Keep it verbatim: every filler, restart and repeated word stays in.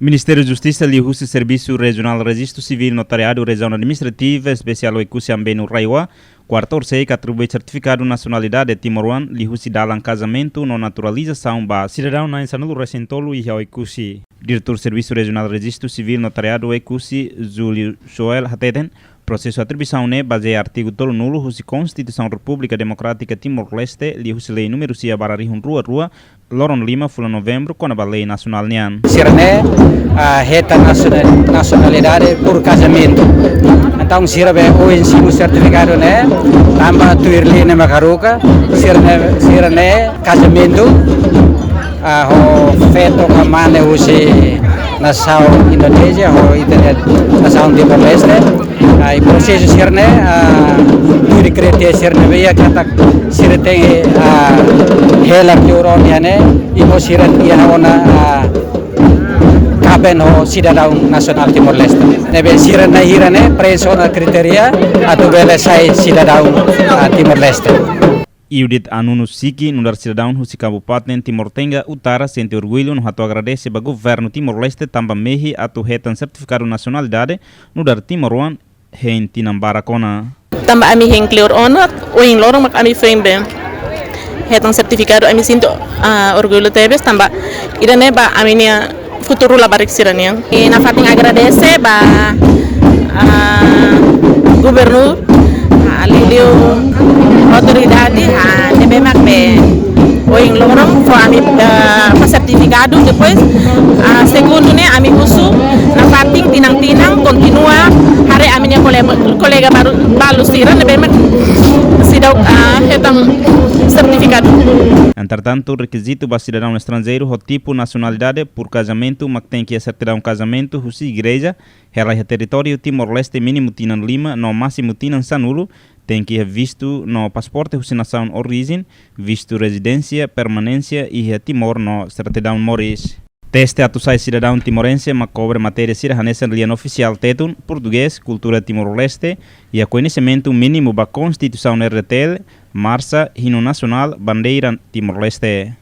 Ministériu Justisa liuhusi Servisu Rejionál Rejistu Sivíl Notariadu Rejiaun Administrativa Espesiál Oekusi Ambenu RAEOA, kuarta horisehik atribui sertifikadu nasionalidade timoroan liuhusi dalan kazamentu no naturalizasaun ba sidadaun na'in sanulu-resin-tolu iha Oekusi. Diretór Servisu Rejionál Rejistu Sivíl Notariadu Oekusi, Júlio Joel hateten, prosesu atribuisaun ne'e bazeia artigu tolunulu husi Konstituisaun Repúblika Demokrátika Timor-Leste, liuhusi lei númeru sia barra rihun rua rua, loron lima fulan Novembru, kona-ba lei nasionál nian. Sira-ne'e, ah, hetan nasiona-, nasionalidade por kazamentu. Entaun, sira be ohin simu sertifikadu ne'e, tanba tuir lei ne'e mak haruka, sira-ne'e, sira-ne'e kazamentu, ah, ho feto ka mane husi nasaun Indonézia, ho ita-nia nasaun Timor-Leste. Ah, i prosesu sira-ne'e, ah, tuir kritéria sira-ne'ebé iha katak sira tenke, ah, hela kleur ona iha ne'e, i mós sira iha ona, ah, kaben ho sidadaun nasionál Timor-Leste. Ne'ebé sira na'in hira ne'e preenxe ona kritéria atu bele sai sidadaun, ah, Timor-Leste. Judith Anunu Siki, nu'udar sidadaun husi Kabupaten Timor Tengah Utara, sente orgullu no hato'o agradese ba governu Timor-Leste tanba mehi atu hetan sertifikadu nasionalidade nu'udar timoroan hein tinan barak ona. Tanba ami hein kleur ona, ohin loron mak ami foin be hetan sertifikadu, ami sente, ah, orgullu tebes tanba ida-ne'e ba ami-nia futuru labarik sira-nian. I nafatin agradese ba, ah, governu, ah, liuliu autoridade, ah, ne'ebé mak be ohin loron fó ami, ah, fó sertifikadu, depois, ah, segundu ne'e ami husu nafatin tinan-tinan kontinua haree ami-nia kole-, kolega balu, balu sira ne'ebé mak seidauk, ah, hetan sertifikadu. Entretantu, rekizitu ba sidadaun estranjeiru ho tipu nasionalidade por kazamentu mak tenke iha sertidaun kazamentu husi igreja, hela iha territóriu Timor-Leste mínimu tinan lima no másimu tinan sanulu, tenke iha vistu no pasaporte husi nasaun orijen, vistu rezidénsia, permanénsia iha Timor no sertidaun moris. Teste atu sai sidadaun timorense mak kobre matéria sira hanesan lian ofisiál Tetun, Portugés, kultura Timor-Leste, iha koñesimentu mínimu ba Konstituisaun R D T L, Marsa, Hinu Nasionál, Bandeira Timor-Leste.